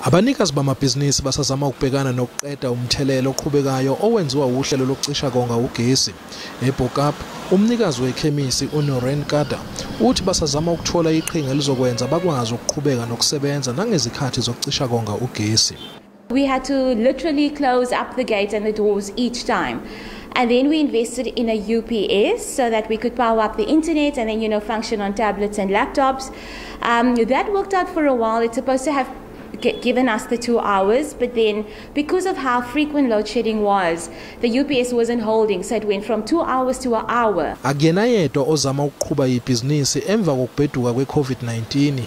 Abanikazi bamabhizinisi basazama ukubhekana nokuqeda umthelela oqhubekayo owenziwa uhlelo lokucishakonga ugesi. eBokap, umnikazi wekhemisi uNoren Kada uthi basazama ukuthola iqhinga elizokwenza bakwazi ukuqhubeka nokusebenza nangezikhathi zokucishakonga ugesi. We had to literally close up the gate and the doors each time. And then we invested in a UPS so that we could power up the internet and then, function on tablets and laptops. That worked out for a while. It's supposed to have given us the 2 hours, but then because of how frequent load shedding was, the UPS wasn't holding, so it went from 2 hours to an hour. Akuyena yedwa ozama ukuqhuba ibhizinisi emva kokubheduka kwe-COVID-19.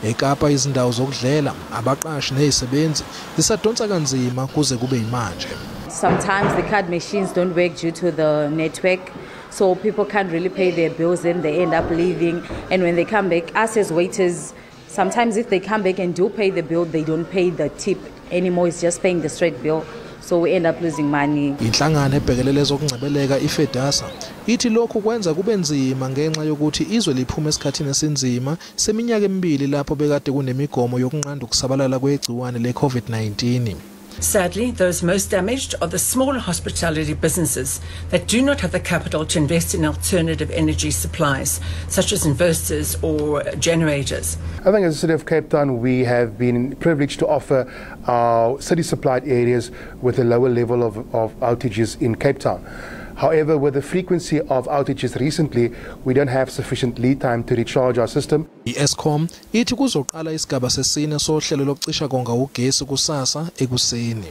eKapa izindawo zokudlela, abaqashi nezisebenzi zisadonsa kanzima kuze kube yimanje. Sometimes the card machines don't work due to the network, so people can't really pay their bills, then they end up leaving. And when they come back, us as waiters, sometimes if they come back and do pay the bill, they don't pay the tip anymore, it's just paying the straight bill. So we end up losing money. Inhlangano ebhekelele zokungcebeleka iFederated ithi lokho kwenza kube nzima ngenxa yokuthi izwe liphuma esikhathini esinzima seminyaka emibili lapho bekade kunemigomo yokunqanda ukusabalala kwegciwane le-COVID-19. Sadly, those most damaged are the small hospitality businesses that do not have the capital to invest in alternative energy supplies, such as inverters or generators. I think as the City of Cape Town, we have been privileged to offer our city-supplied areas with a lower level of outages in Cape Town. However, with the frequency of outages recently, we don't have sufficient lead time to recharge our system. iEskom ithi kuzoqala isigaba sesine sohlelo lokucishakonga ugesi kusasa ekuseni.